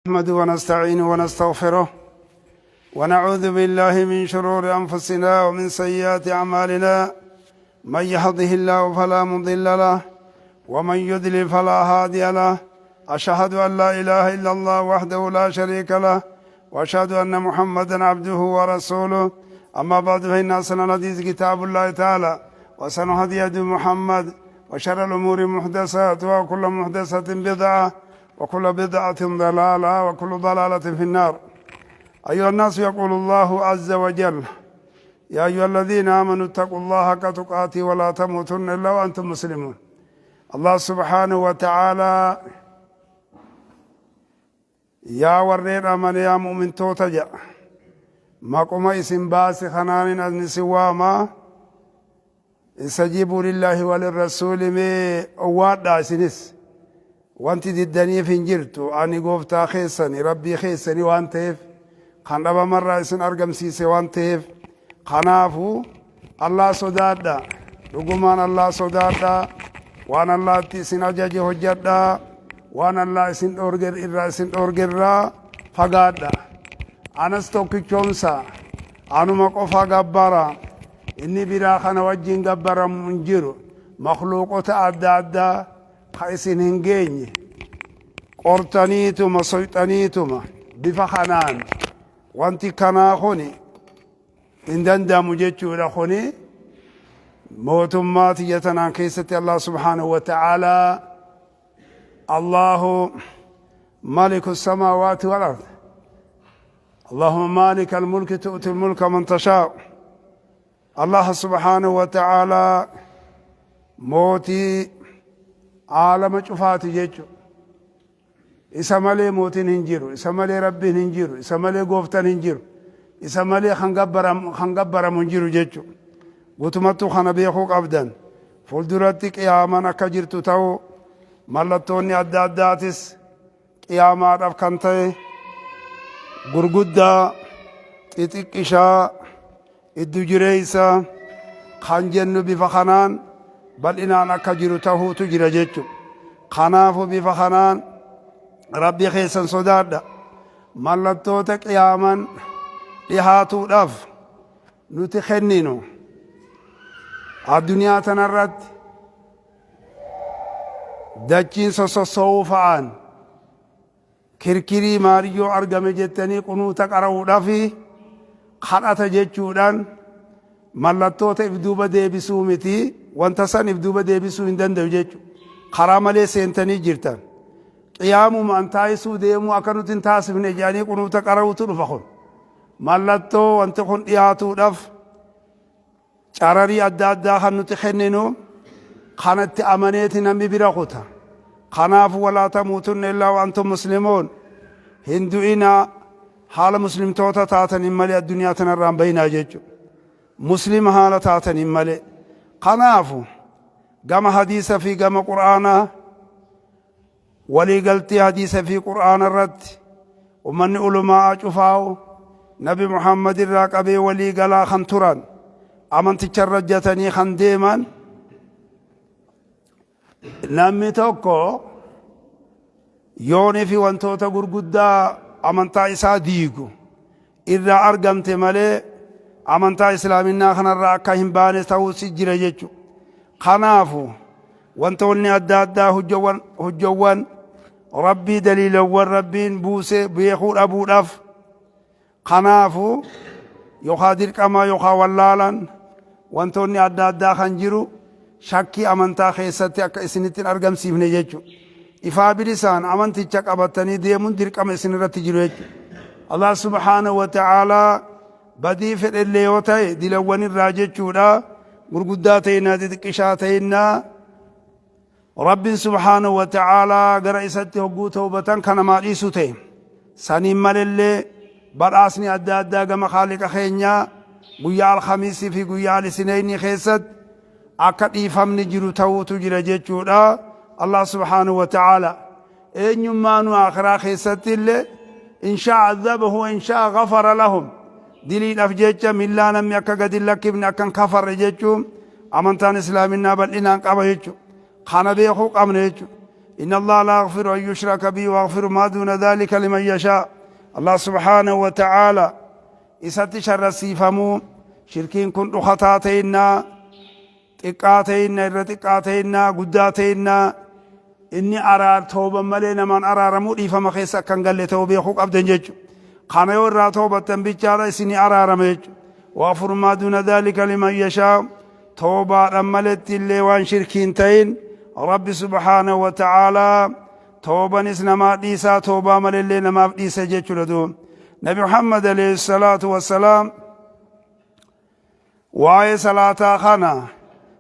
نحمده ونستعينه ونستغفره ونعوذ بالله من شرور أنفسنا ومن سيئات أعمالنا. من يهده الله فلا مضل له ومن يضلل فلا هادي له. أشهد أن لا إله إلا الله وحده لا شريك له وأشهد أن محمدا عبده ورسوله. أما بعد، فإن أحسن الحديث كتاب الله تعالى، وأحسن هدي هدي محمد، وشر الأمور محدثاتها، وكل محدثة بدعة، وكل بدعة ضلالة، وكل ضلالة في النار. أيها الناس، يقول الله عز وجل: يا أيها الذين آمنوا اتقوا الله حق تقاته ولا تموتن إلا وأنتم مسلمون. الله سبحانه وتعالى yaa warreen amane, yaa mu'mintoota jedha. Maquma isin baase kanaanin ani isin waamaa. استجيبوا لله وللرسول mee owwaadhaa. Isinis wanti diddaniif hin jirtu. Ani gooftaa keessani, rabbii keessani waan ta'eef, kan dhabamarraa isin argamsiise waan ta'eef, kanaafu Allah sodaadha. Dhugumaan Allah sodaadha. Waan Allahatti isin ajaje hojjadha. Waan Allah isin dhoorge irraa isin dhoorgerraa fagaadha. Anas tokkichoomsa, anuma qofa gabbara. Inni biraa kana wajjin gabbaramu hin jiru. Makluuqota adda addaa ka isin hin geenye qortaniituma, soyxaniituma, bifa kanaan wanti kanaa kuni hin danda'amu jechuudha. Kuni mootummaa tiyya tanaan keessatti Allah سبحانه وتعالى الله ملك السماوات والأرض. اللهم مالك الملك تؤتي الملك من تشاء. الله سبحانه وتعالى mootii aalama cufaati jechu. Isa malee mootiin hin jiru, isa malee rabbiin hin jiru, isa malee gooftaan hin jiru, isa malee kan gabbaramu hin jiru jechu. Guutumattuu kana beekuu qabdan. Fuulduratti qiyaamaan akka jirtu ta'u, mallattoonni adda addaatis qiyaamaadhaaf kan ta'e gurguddaa, xixiqqishaa, iddu jireeysa kan jennu bifa kanaan bal'inaan akka jiru tahuutu jira jechu. Kanaafu bifa kanaan rabbi keessan sodaadha. Mallattoota qiyaaman dhihaatuudhaaf nuti kenninu addunyaa tanarratti dachiin sossossoo'uu fa'aan kirkirii maariyyoo argame jettanii qunuuta qara'uudhaafi kadhata jechuudhaan mallattoota if duuba deebisuu miti. Wanta san if duuba deebisuu hin danda'u jechuudha. Karaa malee seentanii jirtan. Qiyaamumaan taasisuu deemuu akka nuti hin taasifne jedhanii qunuuta qara'uutu dhufa. Kun mallattoo wanti kun dhiyaatuudhaaf cararii adda addaa kan nuti kenninu kanatti amaneeti namni bira kuta. Kanaaf ولا تموتن إلا وأنتم مسلمون. Hin du'inaa haala muslimtoota taataniin malee addunyaa tanarraan bayinaa jechuudha. Muslima haala taataniin malee. Kanaafu gama hadiisa fi gama qur'aanaa, waliigaltee hadiisa fi qur'aana irratti ummanni ulumaa cufaa'u Nabi Muhammad irraa qabee walii galaa kan turan, amanticha irra jatanii kan deeman, namni tokko yoonii fi wantoota gurguddaa amantaa isaa diigu irraa argamte malee amantaa islaaminaa kanarraa akka hin baane ta'uu si jira jechuudha. Kanaafu wantoonni adda addaa, hujjawwan rabbii, daliilawwan rabbiin buuse beekuu dhabuudhaaf, kanaafu yookaan dirqama yookaan wallaalan wantoonni adda addaa kan jiru shakkii amantaa keessatti akka isinitti hin argamsiifne jechuudha. Ifaa bilisaan amanticha qabatanii deemuun dirqama isin irratti jiru jechuudha. Allah سبحانه وتعالى badii fedhellee yoo ta'e dilawwan irraa jechuudha. Gurguddaa ta'inaa, xixiqqishaa ta'inaa, Rabbiin سبحانه وتعالى gara isatti hogguu tawbatan kan namaa dhiisu ta'e. Saniin malellee badhaasni adda addaa gama Khaaliqa keenyaa guyyaa alkhamiisii fi guyyaa alisineenii keessatti akka dhiifamni jiru ta'uutu jira jechuudha. Allah سبحانه وتعالى eenyummaanu akhiraa keessatti illee إن شاء عذبه وإن شاء غفر لهم. Diliidhaaf jecha millaa namni akka gadi hin lakkifne, akka hin kafarre jechuun amantaan islaaminaa bal'inaan qaba jechuudha. Kana beekuu qabna jechuudha. Inna Allaha laa yaghfiru an yushraka bihi wa yaghfiru maa duuna dhaalika liman yashaa. Allah subhaanahu wa ta'aala isatti sharrasiifamuu shirkiin kun dhokataa ta'innaa xiqqaa ta'inna irra xiqqaa ta'innaa guddaa ta'innaa inni araar tooban malee namaan araaramuu dhiifama keessa akka hin galle ta'uu beekuu qabdan jechuudha. Kana yoo irraa toobattan bichaadha isinii araarama jechuudha. Waghfir maa duuna dhaalika liman yashaa toobaadhaan maletti illee waan shirkii hin ta'in Rabbi subhaanahu wa ta'aalaa toobanis namaa dhiisaa toobaa malellee namaaf dhiisa jechuudha duuba. Nabi Muhammad alayhi salaatu wassalaam waa'ee salaataa kana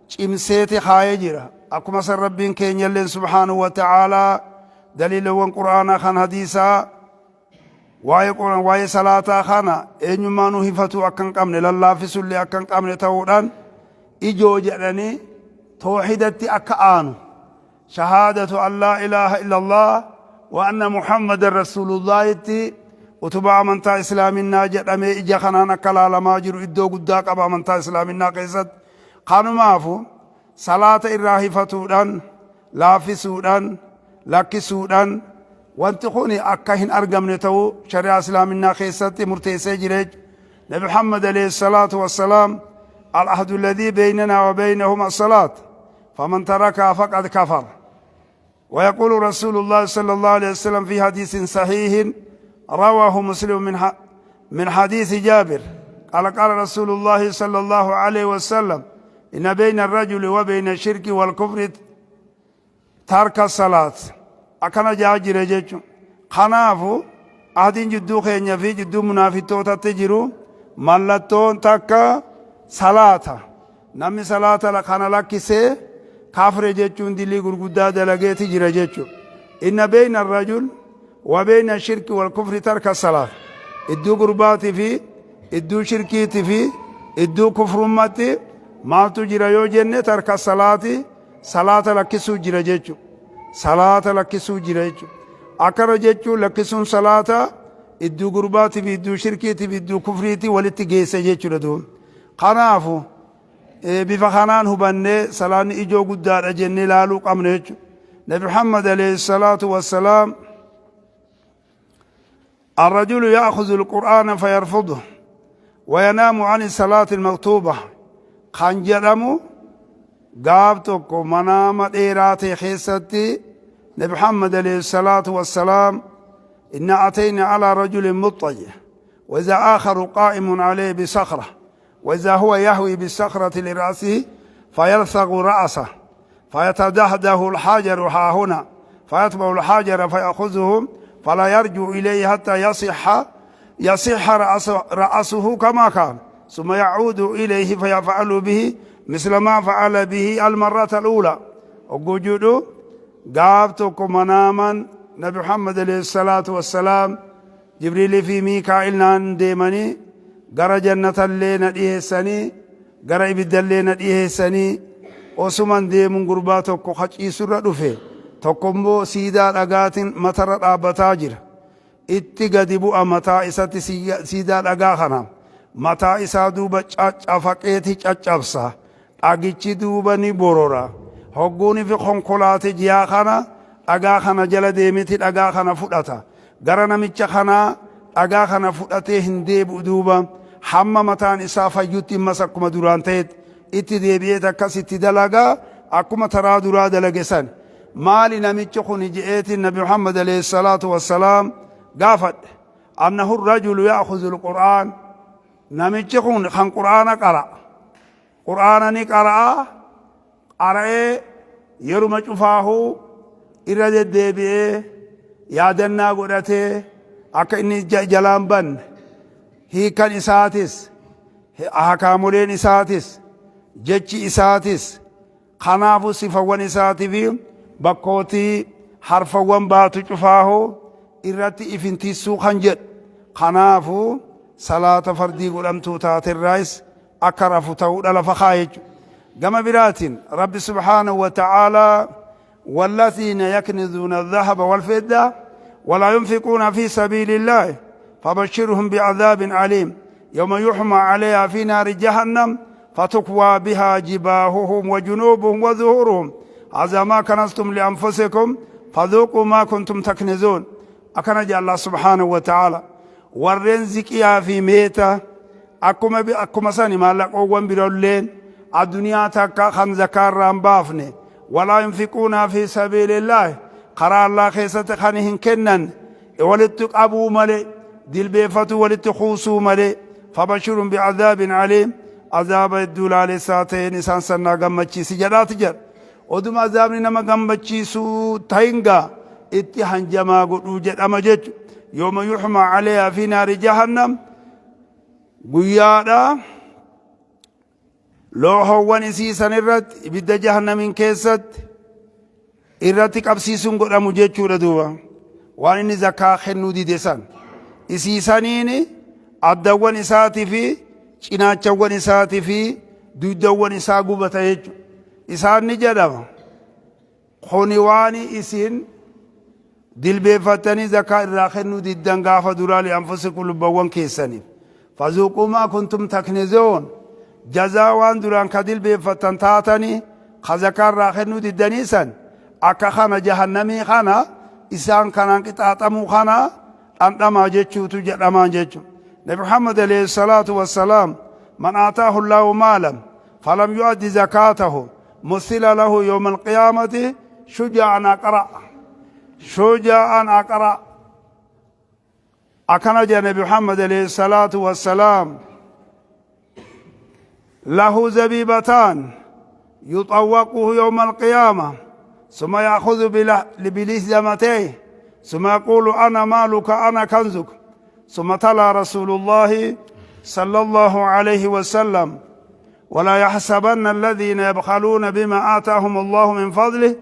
cimseeti kaayee jira. Akkuma san Rabbiin keenyalleen subhaanahu wa ta'aalaa daliilawwan qur'aanaa kan hadiisaa waa'ee qur'aan waa'ee salaataa kana eenyummaanuu hifatuu akka hin qabne lallaafisullee akka hin qabne ta'uudhaan ijoo jedhanii toohidatti akka aanu shahaadatu an laa ilaaha illallah wa anna muhammadan rasuulullaahitti utubaa amantaa islaaminaa jedhamee ija kanaan akka laalamaa jiru iddoo guddaa qaba amantaa islaaminaa keessatti kanumaafu salaata irraa hifatuudhaan laaffisuudhaan lakkisuudhaan wanti kun akka hin argamne ta'uu shari'aa islaaminaa keessatti murteessee jira jechuudha. Nabi Muhammad alayhi salaatu wassalaam al-ahdu alladhii beynanaa wa beynahum as-salaat faman tarakaa faqad kafar. ويقول رسول الله صلى الله عليه وسلم في حديث صحيح رواه مسلم من حديث جابر قال قال رسول الله صلى الله عليه وسلم إن بين الرجل وبين الشرك والكفر tarka salaat akkana jaa jira jechuun kanaafu ahdiin jidduu keenya fi jidduu munaafiqtootatti jiru mallattoon takka salaata namni salaata kana lakkisee kafre jechuun dilii gurguddaa dalageeti jira jechuun inna beeyna rajul wa beeyna shirki wal kufri tarka salaat idduu gurbaatii fi idduu shirkiitii fi idduu kufrummatti maaltu jira yoo jenne tarka salaati salaata lakkisuu jira jechu salaata lakkisuu jira jechu akkana jechuun lakkisuun salaata idduu gurbaatiif idduu shirkiitiif idduu kufriitii walitti geessa jechuudha duuba kanaafu bifa kanaan hubannee salaanni ijoo guddaadha jennee ilaaluu qabna jechuudha nabi muhammad alayhi salaatu wassalaam الرجل يأخذ القرآن فيرفضه وينام عن الصلاة المكتوبة kan jedhamu gaaf tokko manaama dheeraa ta'e keessatti nabi Muhammad alayhi salaatu wassalaam inna atayna ala rajulin muttaji وإذا آخر قائم عليه بصخرة وإذا هو يهوي بالصخرة لرأسه فيلصق رأسه فيتدهده الحجر ها هنا فيتبع الحجر فيأخذه فلا يرجو إليه حتى يصح رأسه كما كان ثم يعود إليه فيفعل به مثل ما فعل به المرة الأولى وجوده قابتك مناما نبي محمد عليه الصلاة والسلام Jibriilii fi Miikaa'il naan deemanii gara jannatallee na dhiheessanii gara ibiddallee na dhiheessanii osuman deemuun gurbaa tokko ka ciisurra dhufe tokko immoo siidaa dhagaatiin matarra dhaabbataa jira. Itti gadi bu'a mataa isatti siidaa dhagaa kana mataa isaa duuba cafaqeeti caccabsa. Dhagichi duuba ni borora. Hogguuni fi konkolaate jiyaa kana dhagaa kana jala deemeti dhagaa kana fudhata. Gara namicha kanaa dhagaa kana fudhatee hin deebi'u duuba hamma mataan isaa fayyutti immas akkuma duraan ta'etti itti deebi'eet akkas itti dalagaa akkuma taraa duraa dalage san. Maali namichi kuni je'eetiin Nabi Muhammad alayhi salaatu wassalaam gaafadhe. Annahu rajulu ya'khudhu al-Qur'aan. Namichi kun kan Qur'aana qara'a. Qur'aana ni qara'a. Qara'ee yeruma cufaahuu irra deddeebi'ee yaadannaa godhatee akka inni jalaan banne hiikan isaatis ahkaamoleen isaatis jechi isaatis kanaafuu sifawwan isaatii fi bakkootii harfawwan baatu cufaahuu irratti ifintissuu kan jedhu kanaafuu salaata fardii godhamtuu taaterraayis akka rafu ta'uudha lafa kaa'e jechuudha. Gama biraatiin Rabbi subhaanahu wa ta'aalaa والذين يكنزون الذهب والفضة ولا ينفقون في سبيل الله فبشرهم بعذاب أليم يوم يحمى عليها في نار جهنم فتكوى بها جباههم وجنوبهم وظهورهم هذا ما كنزتم لأنفسكم Fadhuuquu maa kuntum taknizuun. Akkana jedha Allah subhaanahu wa ta'ala. Warreen ziqiyaa fi meeta akkuma akkuma sani maallaqoowwan birolleen addunyaa takka kan zakaa irraa hin baafne walaa yunfiquunaa fi sabiilillaahi karaa Allah keessatti kan hin kennan walitti qabuu malee dilbeeffatuu walitti kuusuu malee fabashirun bi'adaabin aliim azaaba hedduu laalessaa ta'een isaan sannaa gammachiisi jedhaati jedha. Oduma azaabni nama gammachiisuu ta'ingaa itti hanjamaa godhuu jedhama jechu. Yooma yuhmaa aleehaa fi naari jahannam guyyaadha loohoowwan isii san irratti ibidda jahannamin keessatti irratti qabsiisuun godhamu jechuudha duuba. Waan inni zakaa kennuu dide san isii saniin addawwan isaatii fi cinaachawwan isaatii fi dugdawwan isaa gubata jechuudha. Isaan ni jedhama. Kuni waan isin dilbeeffattanii zakaa irraa kennuu diddan gaafa duraa li'anfusikum lubbawwan keessaniif. Fazuuquu maa kuntum taknizuun. Jazaa waan duraan ka dilbeeffattan taatanii ka zakaa irraa kennuu diddanii san akka kana jahannamii kana isaan kanaan qixaaxamuu kana dhandhamaa jechuutu jedhamaan jechuudha. Nabi Muhammad alayhi salaatu wassalaam man aataahu Allaahu maalan falam yu'addi zakaatahu musila lahu yawma alqiyaamati shujaa'an aqra shujaa'an aqra akkana jedha Nabi Muhammad alayhi salaatu wassalaam lahu zabiibataan يطوقه يوم القيامة ثم يأخذ بلثمتيه ثم يقول أنا مالك أنا كنزك ثم تلا رسول الله صلى الله عليه وسلم ولا يحسبن الذين يبخلون بما آتاهم الله من فضله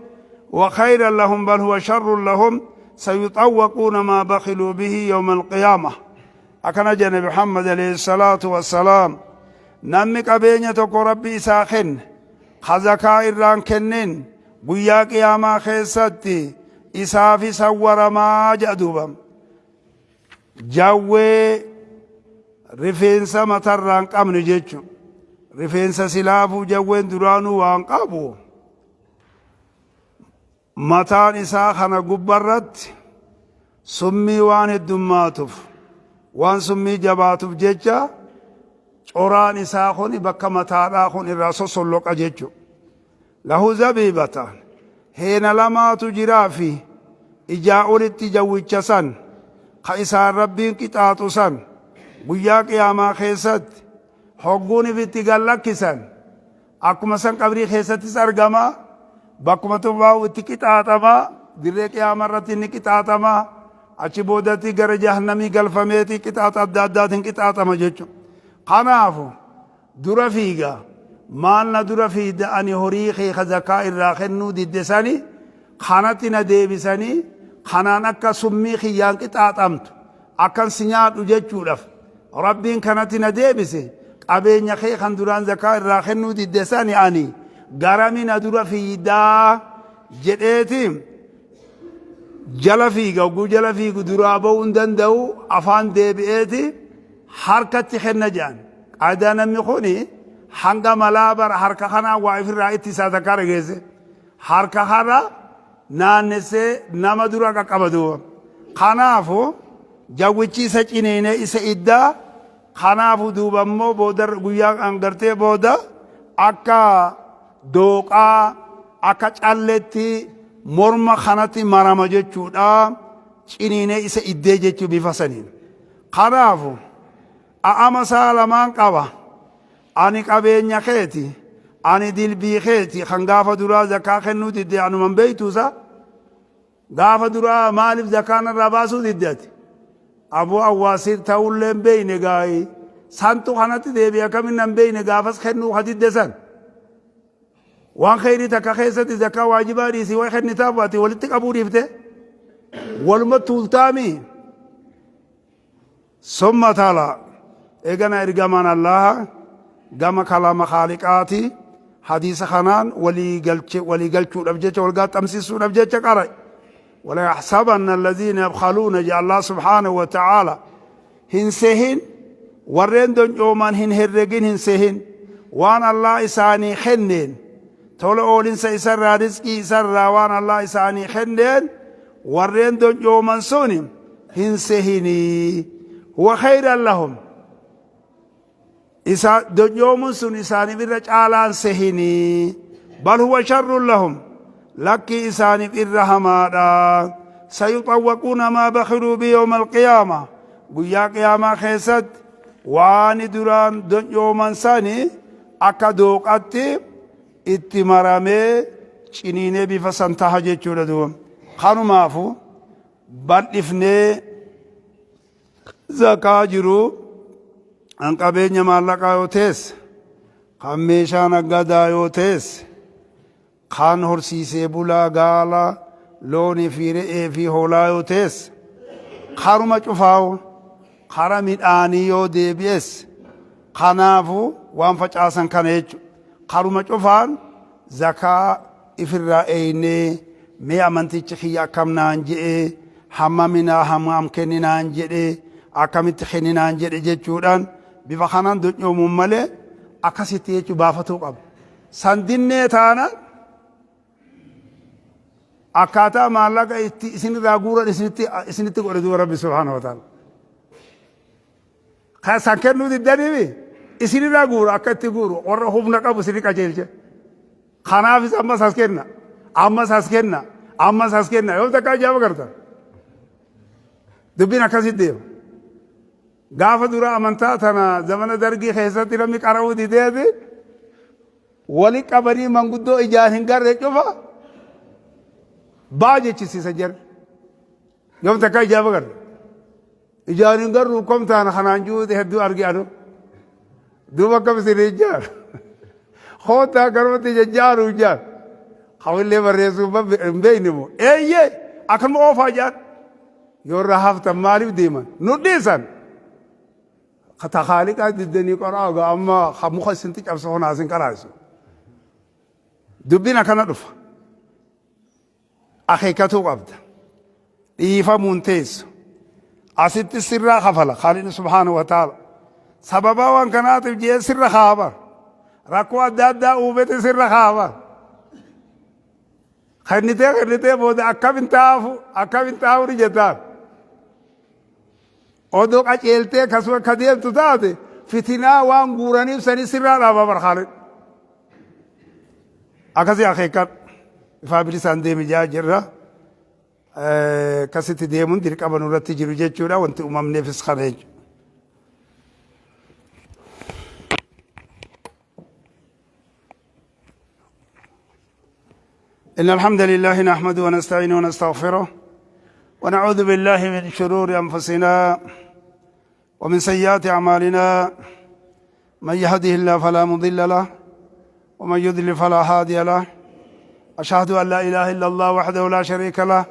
وخيرا لهم بل هو شر لهم سيطوقون ما بخلوا به يوم القيامة أكن جنب محمد عليه الصلاة والسلام Namni qabeenya tokko Rabbi isaa kenne, ka zakaa irraa hin kennin, guyyaa qiyaamaa keessatti isaafi sawwaramaa jedha duuba. Jawwee rifeensa matarraa hin qabne jechuun rifeensa silaafuu jawween duraanuu waan qabu mataan isaa kana gubbarratti summii waan heddummaatuuf waan summii jabaatuuf jecha coraan isaa kun bakka mataadhaa kun irraa sosolloqa jechuudha. Lahu zabiibataan heena lamaatu jiraa fi ijaa olitti jawwicha san ka isaan rabbiin qixaaxu san guyyaa qiyaamaa keessatti hogguun ifitti gad lakkisan Akkuma san qabrii keessattis argama. Bakkuma tubaa'u itti qixaaxama. Dirree qiyaama irratti inni qixaaxama. Achi boodatti gara jahannamii galfameeti qixaaxa adda addaatiin qixaaxama jechuudha. Kanaafu dura fiiga. Maal na dura fiigda ani horii kee ka zakaa irraa kennuu didde sani kanatti na deebisanii kanaan akka summii kiyyaan qixaaxamtu akkan si nyaadhu jechuudhaaf Rabbiin kanatti na deebise qabeenya kee kan duraan zakaa irraa kennuu didde sani ani garami na dura fiidaa jedheeti jala fiiga oguu jala fiigu duraa ba'uu hin danda'u afaan deebi'eeti harkatti kenna jedhan qaadaa namni kuni hanga malaa bara harka kanaa waa ifirraa ittisaa takka dhageesse harka kana naannessee nama dura qaqqaba duuba kanaafu Jawwichi isa ciniinee isa iddaa kanaafu duuba immoo booda guyyaa gartee booda akka dooqaa akka calletti morma kanatti marama jechuudha ciniinee isa iddee jechuu bifa saniin. Kanaafu a'ama isaa lamaan qaba. Ani qabeenya keeti ani dilbii keeti kan gaafa duraa zakaa kennuu didde anuman beektuusa. Gaafa duraa maaliif zakaa narraa baasuu didde ati? Aboo awwaasiir ta'ullee hin beeyne gaayi. Santu kanatti deebi'e akkamiin nan beeyne gaafas kennuu ka didde san. Waan kheyrii takka keessatti zakaa waajibaa dhiisii way kennitaaf ati walitti qabuu dhiifte. Waluma tuultaami. Summa tala eegana ergamaan Allaaha gama kalaama khaaliqaati hadiisa kanaan walii galche walii galchuudhaaf jecha wal gaaxxamsiisuudhaaf jecha qara'e. Wala yaxsabanna allaziina yabkhaluuna jedha Allah subhaanahu wa ta'aala hin sehin warreen doncooman hin herregin hin sehin waan Allah isaanii kenneen tola oolinsa isarraa rizqii isarraa waan Allah isaanii kenneen Warreen donyooman sun hin sehinii. Huwa khayran lahum. Isa donyoomuun sun isaaniif irra caalaan sehinii. Bal huwa sharrun lahum. Lakkii isaaniif irra hamaadha. Sayuxawwaquuna maa bakhiluu bi yawma alqiyaama. Guyyaa qiyaamaa keessatti waan duraan donyooman sani akka dooqatti itti maramee ciniinee bifa san taha jechuudha duuba. Kanumaafu bal'ifnee zakaa jiru kan qabeenya maallaqaa yoo ta'es, kan meeshaa naggadaa yoo ta'es, kan horsiisee bulaa gaala loonii fi re'ee fi hoolaa yoo ta'es, karuma cufaawu kara midhaanii yoo deebi'es, kanaafu waan facaasan kana jechuudha. Karuma cufaan zakaa ifirraa eeynee, mee amantichi kiyya akkam naan je'e, hammaminaa hammam kenninaan jedhe, akkamitti kenninaan jedhe jechuudhaan bifa kanaan donyoomuun malee akkasitti jechuu baafatuu qaba. San dinnee taanaan akkaataa maallaqa itti isinirraa guuran isinitti godhe duuba Rabbi subhaanahu wa ta'ala. Kan san kennuu diddaniimi isinirraa guuru, akka itti guuru warra humna qabu isinii qajeelche. Kanaafis ammas as kenna, ammas as kenna, ammas as kenna, yoo takka ajaa'iba garta. Dubbiin akkasitti deema. Gaafa dura amantaa tana zamana Dargii keessatti namni qara'uu dideeti wali qabanii manguddoo ijaan hin garre cufa baa jechisiisa jarri. Yoom takka ajaa'iba garta. Ijaan hin garru komtaan kanaan juute hedduu arge anu. Duuba akkam isin ijaan. Koottaa garumatti jajjaaru ijaan. Kawillee barreessuu hin beekne moo. Eeyyee, akkanuma oofaa ijaan. Yoo irraa haftan maaliif deeman? Nu dhiisan. Takaaliqaa diddanii qoraa egaa amma muka isinti cabsa honaa isin qaraasu. Dubbiin akkana dhufa. Akeekkatuu qabda. Dhiifamuun teessu. Asitti sirraa kafala Khaalidni subhaanahu wa ta'ala. Sababaa waan kanaatiif jee sirra kaaba. Rakkoo adda addaa uumete sirra kaaba. Kennitee kennitee booda akkam hin taafu, akkam hin taafu ni jettaan. Odoo qaceeltee akkasuma akka deemtu taate fitinaa waan guuraniif sanii sirraa dhaaba bar Khaalid. Akkasii akeekkadhu. Ifaa bilisaan deemi jaa jirra. Akkasitti deemuun dirqama nurratti jiru jechuudha. Wanti uumamneefis kana jechuudha. إن الحمد لله نحمده ونستعينه ونستغفره ونعوذ بالله من شرور أنفسنا ومن سيئات أعمالنا، من يهده الله فلا مضل له ومن يضلل فلا هادي له. أشهد أن لا إله إلا الله وحده لا شريك له،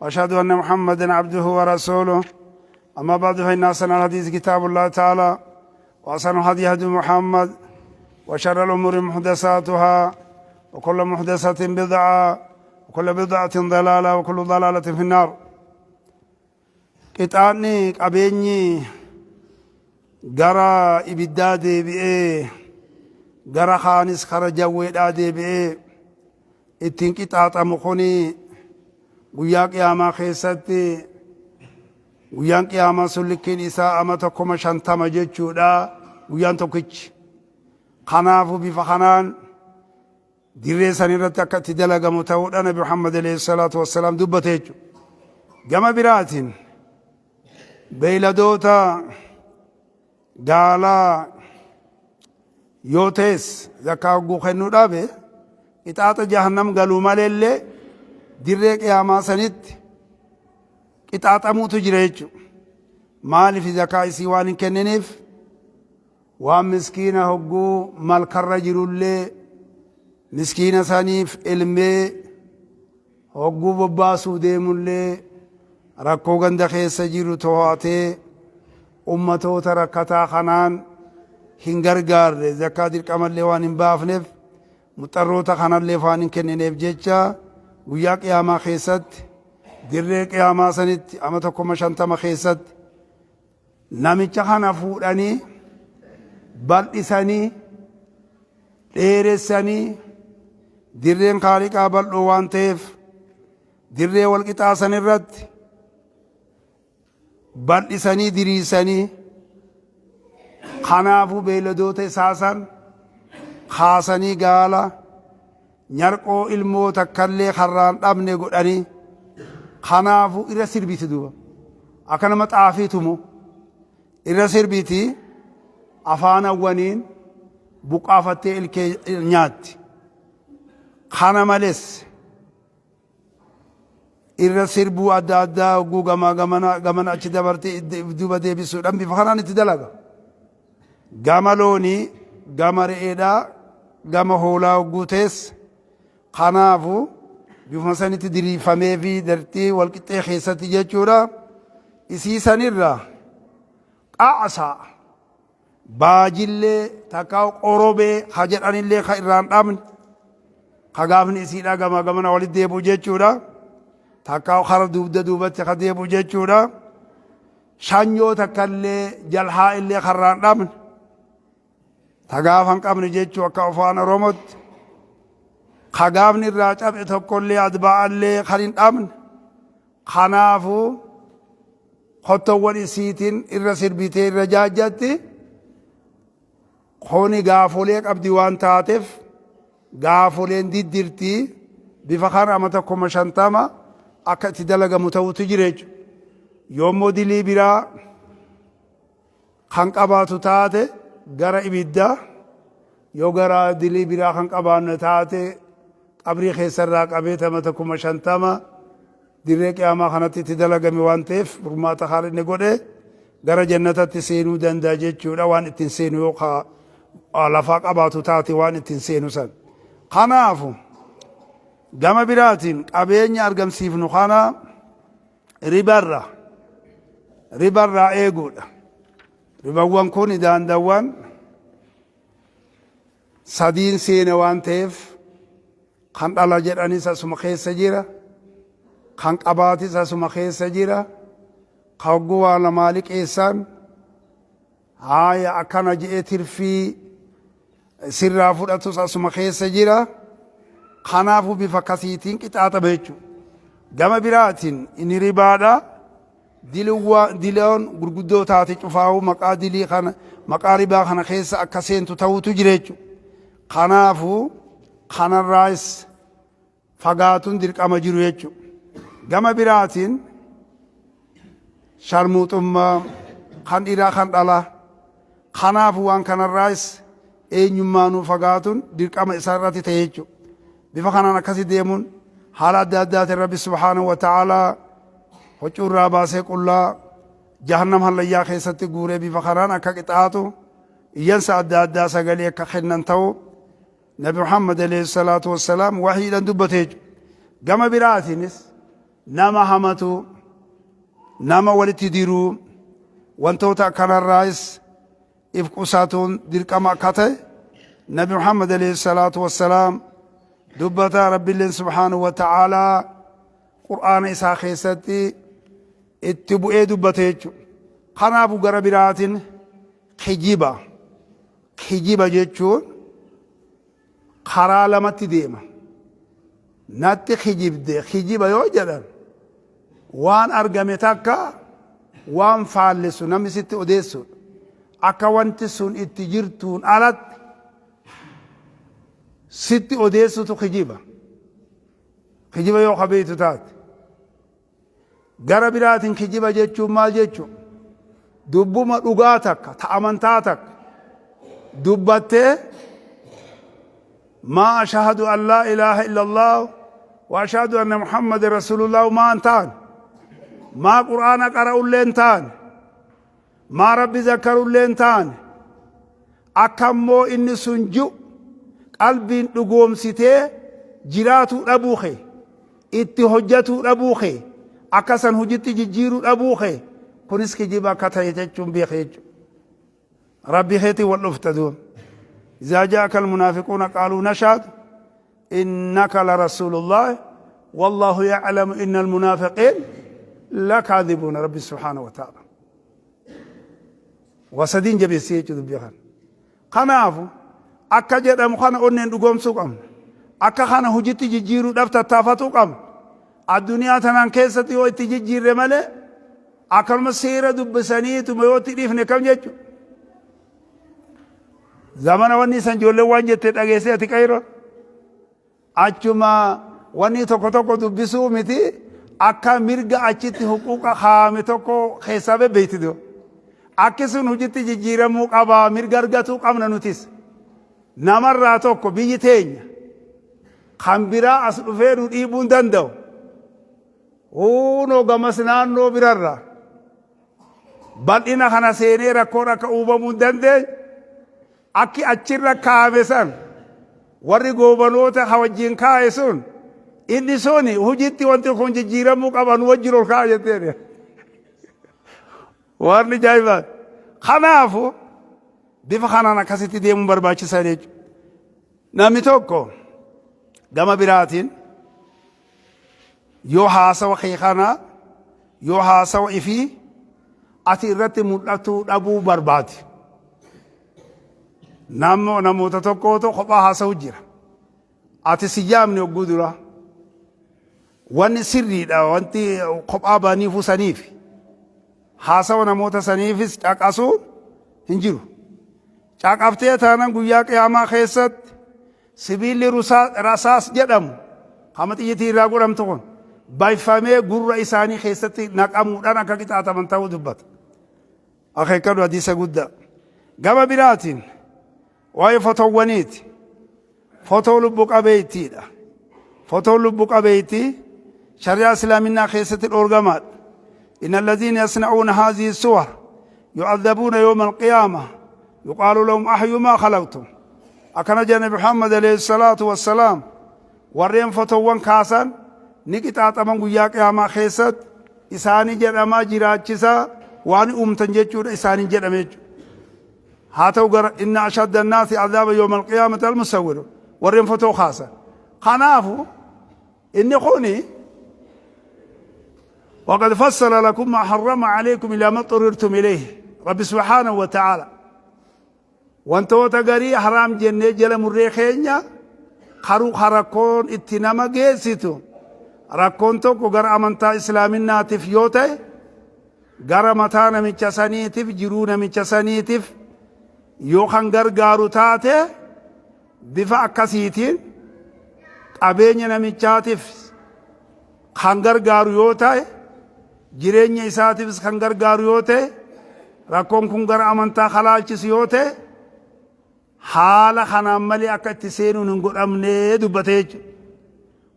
وأشهد أن محمدا عبده ورسوله. أما بعد، فإن أحسن الحديث كتاب الله تعالى، وأحسن الهدي هدي محمد، وشر الأمور محدثاتها، وكل محدثة بدعة، وكل بدعة ضلالة، وكل ضلالة في النار. Qixaanni qabeenyi gara ibiddaa deebi'ee, gara kaanis kara jawweedhaa deebi'ee ittiin qixaaxamu kuni guyyaa qiyaamaa keessatti, guyyaan qiyaamaa sun likkiin isaa amata 50,000 jechuudha guyyaan tokkichi. Kanaafu bifa kanaan dirree san irratti akka itti dalagamu ta'uudha Nabi Muhammad alayhi salaatu wassalaam dubbate jechuudha. Gama biraatiin beeyladoota gaalaa yoo ta'es zakkaa hogguu kennuu dhabe qixaaxa jahannam galuu maleellee dirree qiyaamaa sanitti qixaaxamuutu jira jechuudha. Maaliif? Zakaa isii waan hin kenniniif, waan miskiina hogguu malkarra jirullee miskiina saniif ilmee hogguu bobbaasuu deemullee rakkoo ganda keessa jiru to'atee ummatoota rakkataa kanaan hin gargaarre, zakkaa dirqamallee waan hin baafneef, muxarroota kanallee waan hin kennineef jecha guyyaa qiyaamaa keessatti dirree qiyaamaa sanitti amata 50,000 keessatti namicha kana fuudhanii bal'isanii dheeressanii, dirreen Kaaliqaa bal'oo waan ta'eef. Dirree walqixaa san irratti bal'isanii diriirsanii kanaafuu beeyladoota isaa san kaasanii gaala nyarqoo ilmoo takkallee karraan dhabne godhanii kanaafuu irra sirbiti duuba akka nama xaafii tumu irra sirbiti afaan awwaniin buqqaafattee ilkee nyaatti. Kana malees irra sirbuu adda addaa hogguu gamaa gamana gamana achi dabartee duuba deebisuudhaan bifa kanaan itti dalaga. Gama loonii, gama re'eedhaa, gama hoolaa hogguu teesse kanaafu bifuma sanitti diriirfamee fi dartii walqixxee keessatti jechuudha. Isii sanirraa qacsaa baajillee takka qorobee ka jedhanillee ka irraan dhabne ka gaafni isiidhaa gamaa gamana walitti deebi'u jechuudha. Takka kara dugda duubatti ka deebi'u jechuudha. Shanyoo takkallee jalhaa illee karraan dhabne ta gaafa hin qabne jechuu akka afaan Oromootti. Ka gaafni irraa cabe tokkollee adba'allee kan hin dhabne. Kanaafuu kottowwan isiitiin irra sirbitee irra jaajjatti kuni gaafolee qabdi waan taateef gaafoleen diddirti bifa kana amata 50,000 akka itti dalagamu ta'utu jira jechuudha. Yoommoo dilii biraa kan qabaatu taate gara ibiddaa yoo gara dilii biraa kan qabaanne taate qabrii keessarraa qabee tamata 50,000 dirree qiyaamaa kanatti itti dalagame waan ta'eef furmaata haala inni godhe gara jannatatti seenuu danda'a jechuudha waan ittiin seenu yoo lafaa qabaatu taate waan ittiin seenu san. Kanaafu gama biraatiin qabeenya argamsiifnu kana ribarra ribarraa eeguudha. Ribawwan kun daandawwan sadiin seene waan ta'eef kan dhala jedhanis asuma keessa jira, kan qabaatis asuma keessa jira, kan hogguu waa lamaa liqeessan haaya akkana je'ee tirfii sirraa fudhatus asuma keessa jira. Kanaafuu bifa akkasiitiin qixaaxama jechuudha. Gama biraatiin inni ribaadha. Diloon gurguddoo taate cufaa'uu maqaa dilii kana maqaa ribaa kana keessa akka seentu ta'utu jira jechuudha. Kanaafuu kanarraas fagaatuun dirqama jiru jechuudha. Gama biraatiin sharmuuxummaa kan dhiiraa kan dhalaa kanaafuu waan kanarraas eenyummaanuu fagaatuun dirqama isaarratti ta'e jechuudha. Bifa kanaan akkasi deemuun haala adda addaatiin Rabbi subhaanahu wa ta'aalaa huccuu irraa baasee qullaa jahannam hallayyaa keessatti guuree bifa kanaan akka qixaaxu iyyansa adda addaa sagalee akka kennan ta'u Nabi Muhammad alayhi salaatu wassalaam wahiidhaan dubbate jechuudha. Gama biraatiinis nama hamatu, nama walitti diruu, wantoota akkanarraayis if qusatuun dirqama akka ta'e Nabi Muhammad alayhi salaatu wassalaam dubbata. Rabbiilleen subhaanahu wa ta'aalaa qur'aana isaa keessatti itti bu'ee dubbate jechuudha. Kanaafuu gara biraatiin kijiba. Kijiba jechuun karaa lamatti deema. Natti kijibde kijiba yoo jedhan waan argame takka waan faallessu namni sitti odeessudha. Akka wanti sun itti jirtuun alatti sitti odeessutu kijiba. Kijiba yoo kabeeytu taate. Gara biraatiin kijiba jechuun maal jechuun? Dubbuma dhugaa takka, ta amantaa takka dubbattee maa ashhadu an laa ilaaha illallah wa ashhadu anna muhammadan rasulullah maa hin taane, maa qur'aana qara'ullee hin taane, maa rabbi zakkarullee hin taane, akka immoo inni sun ji'u qalbiin dhugoomsitee jiraatuu dhabuu kee, itti hojjatuu dhabuu kee, akka san hojitti jijjiiruu dhabuu kee, kunis kijiba akka ta'e jechuun beeke jechuudha. Rabbi keetiin wal dhufta duuba. Izaa jaa'aka almunaafiquuna qaaluu nashhadu innaka la rasuulullahi wallaahu ya'lamu inna almunaafiqiin lakaadhibuuna Rabbi subhaanahu wa ta'ala. Waa sadiin jabeessee jechuudha dubbii kana. Kanaafu akka jedhamu kana onneen dhugoomsuu qabna. Akka kana hojitti jijjiiruudhaaf tattaafatuu qabna. Addunyaa tanaan keessatti yoo itti jijjiirre malee akkanuma seera dubbisaniituma yoo itti dhiifne kam jechuudha. Zamana wanni isan ijoolleen waan jette dhageessee ati qayroon. Achuma wanni tokko tokko dubbisuu miti akka mirga achitti huquuqa kaa'ame tokko keessaa bebbeeyti dura. Akki sun hojitti jijjiiramuu qaba mirga argatuu qabna nutis. Namarraa tokko biyyi teenya kan biraa as dhufee nu dhiibuu hin danda'u. Huunoo gamas naannoo birarraa bal'ina kana seenee rakkoon akka uumamuu hin dandeenye akki achirra kaa'ame san warri goobanoota ka wajjin kaa'e sun inni sun hojiitti wanti kun jijjiiramuu qaba nu wajjin ol kaa'a jetteen. Waan ajaa'ibaa. Kanaafu bifa kanaan akkasitti deemuun barbaachisaa jechuudha. Namni tokko gama biraatiin yoo haasawa kee kana yoo haasawa ifii ati irratti mul'atuu dhabuu barbaade. Namoota tokkootu kophaa haasawu jira. Ati si yaamne hogguu dura. Wanni sirriidha wanti kophaa baniifuu saniif. Haasawa namoota saniifis caqasuun hin jiru. Caqaftee taanan guyyaa qiyaamaa keessatti sibiilli rasaas jedhamu kama xiyyitii irraa godhamtu kun bayfamee gurra isaanii keessatti naqamuudhaan akka qixaaxaman ta'uu dubbata. Akeekkadhu hadiisa guddaa. Gama biraatiin waa'ee fotoowwaniiti. Fotoo lubbu qabeeytiidha. Fotoon lubbu qabeeytii shari'aa islaaminaa keessatti dhoorgamaadha. Inna alladhiina yasna'uuna haadhihi suwar yu'adhabuuna yawma alqiyaama yuqaalu lahum ahyu maa khalaqtum. Akkana jedha Nabi Muhammad alayhi salaatu wassalaam warreen fotoowwan kaasan ni qixaaxaman guyyaa qiyaamaa keessatti isaanii jedhamaa jiraachisaa waan uumtan jechuudha isaaniin jedhame jechuudha. Haa ta'u gara inna ashadda annaasi azaaba yawma alqiyaamati almusawwiru warreen fotoo kaasan. Kanaafu inni kuni وقد فصل لكم ما حرم عليكم إلى ما اضطررتم إليه رب سبحانه وتعالى wantoota garii haraam jennee jala murree keenya karuu rakkoon itti nama geessitu rakkoon tokko gara amantaa islaaminaatiif yoo ta'e gara mataa namicha saniitiif jiruu namicha saniitiif yoo kan gargaaru taate bifa akkasiitiin qabeenya namichaatiif kan gargaaru yoo ta'e jireenya isaatiifis kan gargaaru yoo ta'e rakkoon kun gara amantaa kalaalchisu yoo ta'e haala kanaan malee akka itti seenuun hin godhamne dubbate jechuudha.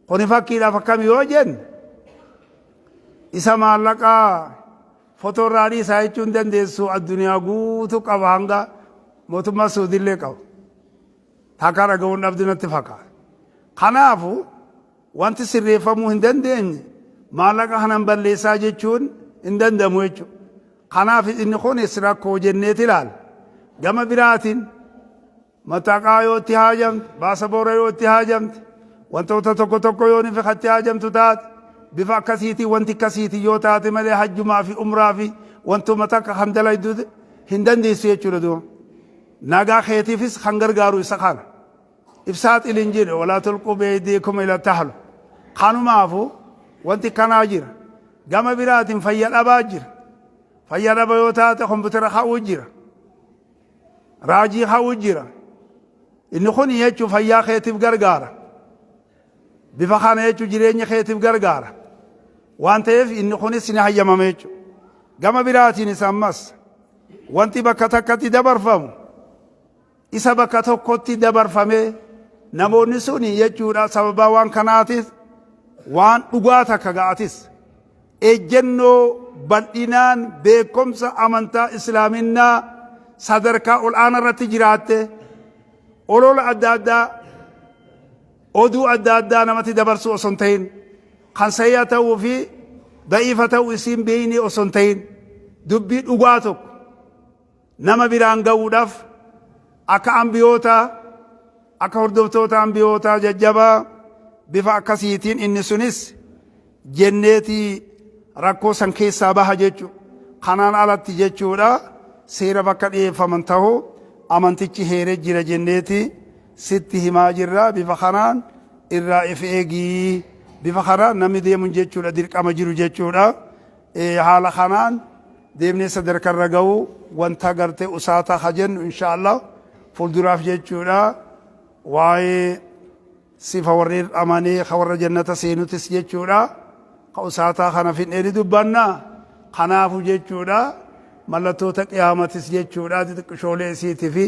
Kuni fakkiidhaaf akkami yoo jenne isa maallaqaa fotoo irraa dhiisaa jechuu hin dandeessu addunyaa guutuu qaba hanga mootummaa Suudiillee qaba. Takka dhaga'uun dhabdu natti fakkaata. Kanaafu wanti sirreeffamuu hin dandeenye maallaqa kanan balleessaa jechuun hin danda'amu jechuudha. Kanaaf inni kunis rakkoo jenneeti ilaala. Gama biraatiin Mataqaa yoo itti haajamte, baasaboora yoo itti haajamte, wantoota tokko tokko yoo nifi itti haajamtu taate, bifa akkasiitiin wanti akkasiitiin yoo taate malee hajjumaa fi umraa fi wantuma takka kan dalaydu hin dandeessu jechuudha duuba. Nagaa keetiifis kan gargaaru isa kana. Ibsaa xilin jedhe walaa tulquu beeydiikum ila tahlu. Kanumaafu wanti kanaa jira. Gama biraatiin fayya dhabaa jira. Fayya dhaba yoo taate kompiitara ka'uu jira. Raajii ka'uu jira. Inni kun jechuun fayyaa keetiif gargaara. Bifa kana jechuun jireenya keetiif gargaara. Waan ta'eef inni kunis ni hayyamama jechuudha. Gama biraatiinis ammas wanti bakka takkatti dabarfamu isa bakka tokkotti dabarfamee namoonni sun jechuudha sababaa waan kanaatis waan dhugaa takka ga'atis Ejjennoo bal'inaan beekomsa amantaa Islaaminnaa sadarkaa ol'aana irratti jiraatte olola adda addaa oduu adda addaa namatti dabarsuu osoo hin ta'in kan sahiha ta'uu fi da'iifa ta'uu isiin beeyne osoo hin ta'in dubbii dhugaa tokko nama biraan ga'uudhaaf akka ambiyootaa akka hordoftoota ambiyootaa jajjabaa bifa akkasiitiin inni sunis jenneeti rakkoo san keessaa baha jechuudha. Kanaan alatti jechuudha seera bakka dhiyeeffaman ta'uu amantichi heeree jira jenneeti sitti himaa jirra bifa kanaan irraa if eegii Bifa kanaan namni deemuun jechuudha dirqama jiru jechuudha. Haala kanaan deemnee sadarkaa irra ga'uu wanta gartee usaataa ha jennu inshaallah fuulduraaf jechuudha. Waa'ee sifa warreen amanee ka warra jannata seenutis jechuudha. Ka usaataa kana fidnee ni dubbanna. Kanaafu jechuudha mallattoota qiyaamatis jechuudha xixiqqishoolee isiitii fi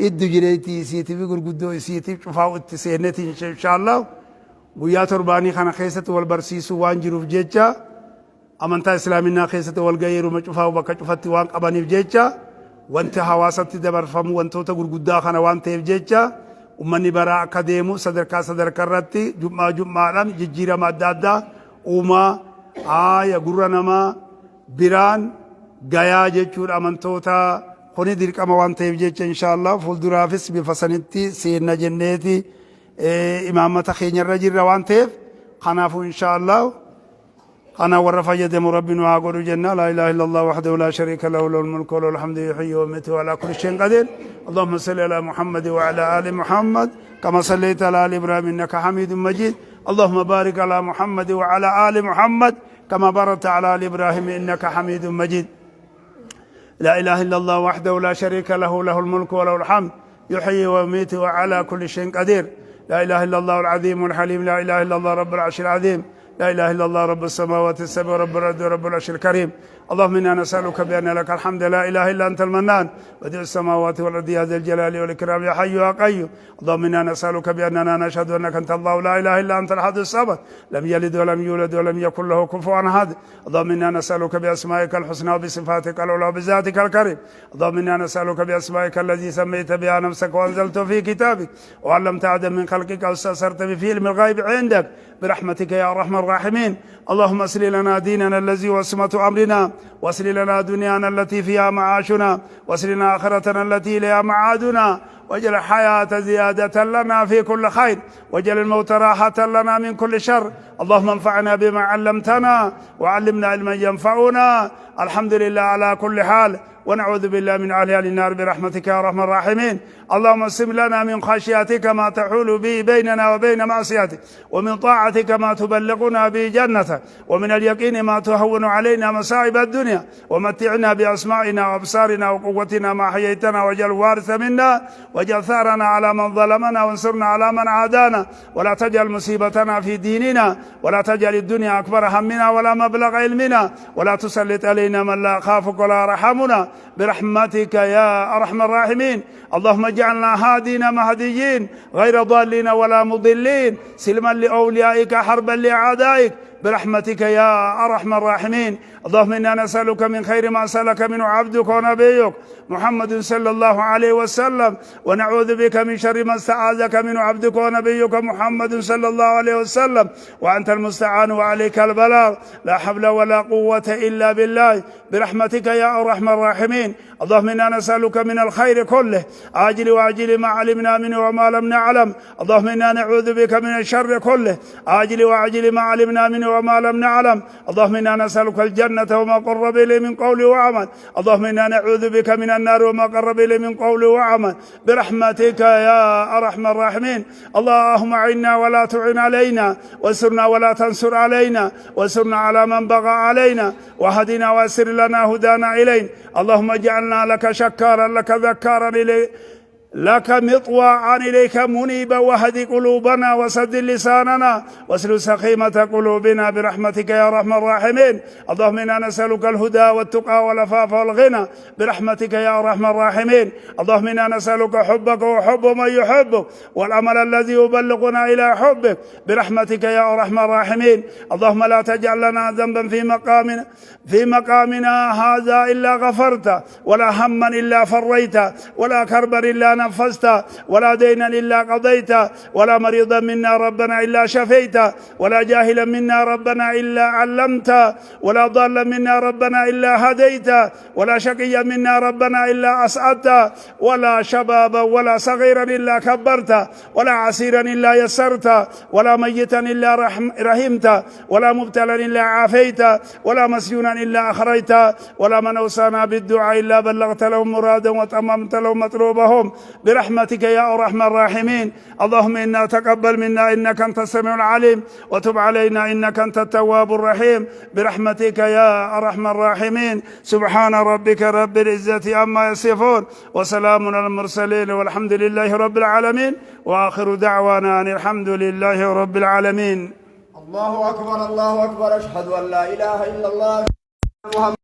iddu jireetii isiitii fi gurguddoo isiitiif cufaa itti seenneeti inshaallah guyyaa torbaanii kana keessatti wal barsiisuu waan jiruuf jecha amantaa islaaminaa keessatti wal gaheeruma cufaa bakka cufatti waan qabaniif jecha wanti hawaasatti dabarfamu wantoota gurguddaa kana waan ta'eef jecha ummanni baraa akka deemu sadarkaa sadarkaa irratti jum'aa jum'aadhaan jijjiirama adda addaa uumaa aaya gurra namaa biraan gayaa jechuudha amantoota kuni dirqama waan ta'eef jecha inshaallah fuulduraafis bifa sanitti seenna jenneeti imaammata keenyarra jirra waan ta'eef kanaafuu inshaallah kana warra fayyadamu rabbi nu haa godhu jenna. Laa ilaaha illallah wahdahu laa shariika lahu, lahul mulku wa lahul hamdu, yuhyi wa yumiitu wa alaa kulli shay'in qadiir. Allahumma salli alaa Muhammad wa alaa aali Muhammad kama sallayta alaa aali Ibrahim innaka hamiidun majiid. Allahumma baarik alaa Muhammad wa alaa aali Muhammad kama barakta alaa aali Ibrahim innaka hamiidun majiid. لا إله إلا الله وحده لا شريك له، له الملك وله الحمد، يحيي ويميت وعلى كل شيء قدير. لا إله إلا الله العظيم الحليم. لا إله إلا الله رب العرش العظيم. لا إله إلا الله رب السماوات السبع ورب الأرض ورب العرش الكريم. اللهم إنا نسألك بأن لك الحمد لا إله إلا أنت المنان بديع السماوات والأرض يا ذا الجلال والإكرام يا حي يا قيوم. اللهم إنا نسألك بأننا نشهد أنك أنت الله لا إله إلا أنت الأحد الصمد لم يلد ولم يولد ولم يكن له كفوا أحد. اللهم إنا نسألك بأسمائك الحسنى وبصفاتك العلى وبذاتك الكريم. اللهم إنا نسألك بأسمائك الذي سميت بها نفسك وأنزلت في كتابك وعلمت آدم من خلقك أو استأثرت به في علم الغيب عندك برحمتك يا أرحم الراحمين. اللهم أصلح لنا ديننا الذي هو عصمة أمرنا، واصلح لنا دنيانا التي فيها معاشنا، واصلح لنا آخرتنا التي إليها معادنا، واجعل الحياة زيادة لنا في كل خير، واجعل الموت راحة لنا من كل شر. اللهم انفعنا بما علمتنا وعلمنا علما ينفعنا. الحمد لله على كل حال، ونعوذ بالله من أهل النار برحمتك يا أرحم الراحمين. اللهم اقسم لنا من خشيتك ما تحول به بيننا وبين معصيتك، ومن طاعتك ما تبلغنا به جنتك، ومن اليقين ما تهون علينا مصائب الدنيا، ومتعنا بأسماعنا وأبصارنا وقوتنا ما حييتنا، واجعل الوارث منا، واجعل ثارنا على من ظلمنا، وانصرنا على من عادانا، ولا تجعل مصيبتنا في ديننا، ولا تجعل الدنيا أكبر همنا ولا مبلغ علمنا، ولا تسلط علينا من لا يخافك ولا يرحمنا برحمتك يا أرحم الراحمين. اللهم اجعلنا هادين مهديين غير ضالين ولا مضلين، سلما لأوليائك حربا لأعدائك برحمتك يا أرحم الراحمين. اللهم إنا نسألك من خير ما سألك منه عبدك ونبيك محمد صلى الله عليه وسلم، ونعوذ بك من شر ما استعاذك منه عبدك ونبيك محمد صلى الله عليه وسلم، وأنت المستعان وعليك البلاغ، لا حول ولا قوة إلا بالله برحمتك يا أرحم الراحمين. اللهم إنا نسألك من الخير كله عاجل وآجل ما علمنا منه وما لم نعلم. اللهم إنا نعوذ بك من الشر كله عاجل وآجل ما علمنا منه وما لم نعلم. اللهم إنا نسألك الجنة وما قرب إليه من قول وعمل. اللهم إنا نعوذ بك من النار وما قرب إليه من قول وعمل برحمتك يا أرحم الراحمين. اللهم أعنا ولا تعن علينا، وانصرنا ولا تنصر علينا، وانصرنا على من بغى علينا، وهدنا ويسر لنا هدانا إلينا. اللهم اجعلنا لك شكارا لك ذكارا إليك لك مطواعا إليك منيبا، وهد قلوبنا وسدد لساننا واسلل سخيمة قلوبنا برحمتك يا أرحم الراحمين. اللهم إنا نسألك الهدى والتقى والعفاف والغنى برحمتك يا أرحم الراحمين. اللهم إنا نسألك حبك وحب من يحبك والعمل الذي يبلغنا إلى حبك برحمتك يا أرحم الراحمين. اللهم لا تجعل لنا ذنبا في مقامنا هذا إلا غفرته، ولا هما إلا فريته، ولا كربا إلا نفست، ولا دينا إلا قضيته، ولا مريضا منا ربنا إلا شفيته، ولا جاهلا منا ربنا إلا علمته، ولا ضالا منا ربنا إلا هديته، ولا شقيا منا ربنا إلا أسعدته، ولا شبابا ولا صغيرا إلا كبرته، ولا عسيرا إلا يسرته، ولا ميتا إلا رحمته، ولا مبتلا إلا عافيته، ولا مسجونا إلا أخريته، ولا من أوصانا بالدعاء إلا بلغت لهم مرادا وتممت لهم مطلوبهم. برحمتك يا أرحم الراحمين. اللهم إنا تقبل منا إنك أنت السميع العليم، وتب علينا إنك أنت التواب الرحيم، برحمتك يا أرحم الراحمين. سبحان ربك رب العزة عما يصفون، وسلام على المرسلين، والحمد لله رب العالمين، وآخر دعوانا أن الحمد لله رب العالمين. الله أكبر، الله أكبر، أشهد أن لا إله إلا الله محمد